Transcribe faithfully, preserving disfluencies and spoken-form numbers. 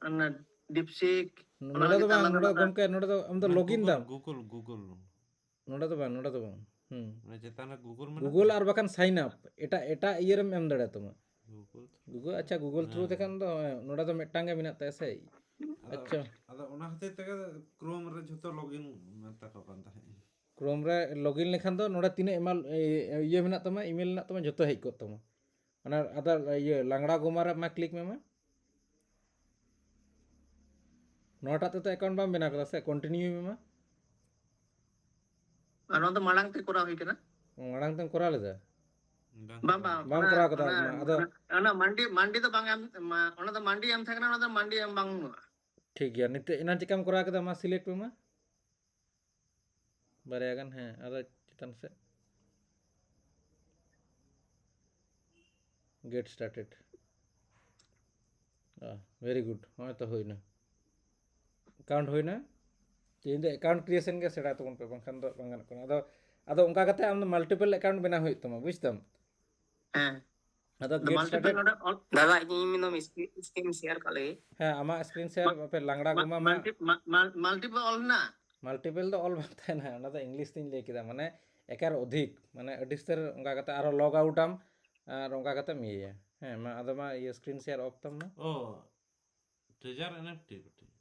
ᱚᱱᱟ DeepSeek, ᱚᱱᱟ ᱱᱚᱰᱮ ᱫᱚ ᱪᱮᱛᱟᱱ ᱵᱟᱝ, ᱞᱟᱜᱟᱣ ᱱᱚᱰᱮ ᱞᱟᱜᱟᱣ᱾ ᱜᱚᱢᱠᱮ, ᱱᱚᱰᱮ ᱫᱚ ᱟᱢ ᱫᱚ ᱞᱚᱜᱤᱱ ᱫᱟᱢ᱾ ᱜᱩᱜᱩᱞ ᱜᱩᱜᱩᱞ ᱱᱚᱰᱮ ᱫᱚ ᱵᱟᱝ, ᱱᱚᱰᱮ ᱫᱚ ᱵᱟᱝ᱾ ᱦᱩᱸ᱾ ᱚᱱᱟ ᱪᱮᱛᱟᱱ ᱨᱮ ᱜᱩᱜᱩᱞ ᱢᱮᱱᱟᱜᱼᱟ? ᱜᱩᱜᱩᱞ ᱟᱨ ᱵᱟᱠᱷᱟᱱ ᱥᱟᱭᱤᱱ ᱟᱯ, ᱮᱴᱟᱜ ᱮᱴᱟᱜ ᱤᱭᱟᱹ ᱨᱮᱢ ᱮᱢ ᱫᱟᱲᱮᱭᱟᱛᱟᱢᱟ᱾ ᱜᱩᱜᱩᱞ᱾ ᱜᱩᱜᱩᱞ, ᱟᱪᱪᱷᱟ, ᱜᱩᱜᱩᱞ ᱛᱷᱨᱩ ᱦᱮᱸ᱾ ᱛᱮᱠᱷᱟᱱ ᱫᱚ ᱦᱮᱸ, ᱱᱚᱰᱮ ᱫᱚ ᱢᱤᱫᱴᱟᱝ ᱜᱮ ᱢᱮᱱᱟᱜ ᱛᱟᱭᱟ ᱥᱮ᱾ ᱟᱫᱚ ᱟᱪᱪᱷᱟ᱾ ᱟᱫᱚ ᱚᱱᱟ ᱦᱚᱛᱮᱡ ᱛᱮᱜᱮ ᱠᱨᱳᱢ ᱨᱮ ᱡᱷᱚᱛᱚ ᱞᱚᱜᱤᱱ ᱢᱮᱛᱟ ᱠᱚ ᱠᱟᱱ ᱛᱟᱦᱮᱸᱫ᱾ ᱠᱨᱳᱢ ᱨᱮ ᱞᱚᱜᱤᱱ ᱞᱮᱠᱷᱟᱱ ᱫᱚ ᱱᱚᱰᱮ ᱛᱤᱱᱟᱹᱜ ᱮᱢᱟ ᱤᱭᱟᱹ ᱢᱮᱱᱟᱜ ᱛᱟᱢᱟ, ᱤᱢᱮᱞ ᱢᱮᱱᱟᱜ ᱛᱟᱢᱟ, ᱡᱷᱚᱛᱚ ᱦᱮᱡ ᱠᱚᱜ ᱛᱟᱢᱟ᱾ ᱚᱱᱟ ᱟᱫᱚ ᱤᱭᱟᱹ ᱞᱟᱝᱲᱟ ᱜᱳᱢᱟ ᱨᱮ ᱢᱟ ᱠᱞᱤᱠ ᱢᱮ ᱢᱟ᱾ ᱱᱚᱣᱟᱴᱟᱜ ᱛᱮᱫᱚ ᱮᱠᱟᱣᱩᱱᱴ ᱵᱟᱢ ᱵᱮᱱᱟᱣ ᱠᱟᱫᱟ ᱥᱮ? ᱠᱚᱱᱴᱤᱱᱤᱭᱩ ᱢᱮ ᱢᱟ᱾ ᱟᱨ ᱱᱚᱣᱟ ᱫᱚ ᱢᱟᱲᱟᱝ ᱛᱮ ᱠᱚᱨᱟᱣ ᱦᱩᱭ ᱠᱟᱱᱟ᱾ ᱢᱟᱲᱟᱝ ᱛᱮᱢ ᱠᱚᱨᱟᱣ ᱞᱮᱫᱟ? ᱵᱟᱝ, ᱵᱟᱝ, ᱵᱟᱢ ᱚᱱᱟ, ᱠᱚᱨᱟᱣ ᱠᱟᱫᱟ? ᱚᱱᱟ, ᱢᱟ, ᱟᱫᱚ ᱚᱱᱟ ᱢᱟᱱᱰᱤ, ᱢᱟᱱᱰᱤ ᱫᱚ ᱵᱟᱝ ᱮᱢ, ᱢᱟ, ᱚᱱᱟ ᱫᱚ ᱢᱟᱱᱰᱤ ᱮᱢ ᱛᱟᱦᱮᱸ ᱠᱟᱱᱟ, ᱚᱱᱟ ᱫᱚ ᱢᱟᱱᱰᱤ ᱮᱢ ᱵᱟᱝ ᱦᱩᱭᱩᱜᱼᱟ᱾ ᱴᱷᱤᱠ ᱜᱮᱭᱟ, ᱱᱤᱛᱚᱜ ᱮᱱᱟᱝ ᱪᱮᱠᱟᱢ ᱠᱚᱨᱟᱣ ᱠᱮᱫᱟ? ᱢᱟ ᱥᱤᱞᱮᱠᱴ ᱢᱮ ᱢᱟ᱾ ᱵᱟᱨᱭᱟ ᱜᱟᱱ, ᱦᱮᱸ, ᱟᱫᱚ ᱪᱮᱛᱟᱱ ᱥᱮᱫ᱾ Get started. ᱵᱷᱮᱨᱤ ᱜᱩᱰ, ᱱᱚᱜᱼᱚᱭ ᱛᱚ ᱦᱩᱭᱱᱟ, ᱮᱠᱟᱣᱩᱱᱴ ᱦᱩᱭᱱᱟ᱾ ᱤᱧ ᱫᱚ ᱮᱠᱟᱣᱩᱱᱴ ᱠᱨᱤᱭᱮᱥᱚᱱ ᱜᱮ ᱥᱮᱬᱟᱭ ᱛᱟᱵᱚᱱ ᱯᱮ, ᱵᱟᱝᱠᱷᱟᱱ ᱫᱚ ᱵᱟᱝ ᱜᱟᱱᱚᱜ ᱠᱟᱱᱟ᱾ ᱟᱫᱚ, ᱟᱫᱚ ᱚᱱᱠᱟ ᱠᱟᱛᱮ ᱟᱢ ᱫᱚ ᱢᱟᱞᱴᱤᱯᱮᱞ ᱮᱠᱟᱣᱩᱱᱴ ᱵᱮᱱᱟᱣ ᱦᱩᱭᱩᱜ ᱛᱟᱢᱟ, ᱵᱩᱡᱽ ᱛᱟᱢ? ᱦᱮᱸ᱾ ᱟᱫᱚ ᱟᱫᱚ ᱜᱮᱴ ᱢᱟᱞᱴᱤᱯᱮᱞ ᱥᱴᱟᱨᱴᱮᱰ᱾ ᱱᱚᱰᱮ ᱚᱞ, ᱫᱟᱫᱟ, ᱤᱧ ᱢᱤᱫ ᱫᱚᱢ ᱥᱠᱨᱤᱱ ᱥᱮᱭᱟᱨ ᱠᱟᱜ ᱞᱮᱜᱮ᱾ ᱦᱮᱸ, ᱟᱢᱟᱜ ᱥᱠᱨᱤᱱ ᱥᱮᱭᱟᱨ ᱟᱯᱮ ᱞᱟᱝᱲᱟ ᱜᱳᱢᱟ ᱢᱟ᱾ ᱢᱟᱞᱴᱤ-, ᱢᱟ-, ᱢᱟᱞ-, ᱢᱟᱞᱴᱤᱯᱮᱞ ᱚᱞ ᱦᱮᱱᱟᱜ? ᱢᱟᱞᱴᱤᱯᱮᱞ ᱫᱚ ᱚᱞ ᱵᱟᱝ ᱛᱟᱦᱮᱱᱟ, ᱚᱱᱟ ᱫᱚ ᱤᱝᱞᱤᱥ ᱛᱤᱧ ᱞᱟᱹᱭ ᱠᱮᱫᱟ, ᱢᱟᱱᱮ ᱮᱠᱟᱨ ᱚᱫᱷᱤᱠ, ᱢᱟᱱᱮ ᱟᱹᱰᱤ ᱩᱥᱛᱟᱹᱨ ᱚᱱᱠᱟ ᱠᱟᱛᱮ ᱟᱨᱦᱚᱸ ᱞᱚᱜ ᱟᱣᱩᱴ ᱟᱢ ᱟᱨ ᱚᱱᱠᱟ ᱠᱟᱛᱮᱢ ᱤᱭᱟᱹᱭᱟ᱾ ᱦᱮᱸ, ᱢᱟ ᱟᱫᱚ ᱢᱟ ᱤᱭᱟᱹ ᱥᱠᱨᱤᱱ ᱥᱮᱭᱟᱨ ᱚᱯᱷ ᱛᱟᱢ ᱢᱟ᱾ ᱚ, ᱴᱨᱮᱡᱟᱨ ᱮᱱᱮᱯᱷᱴᱤ ᱠᱟᱹᱴᱤᱡ᱾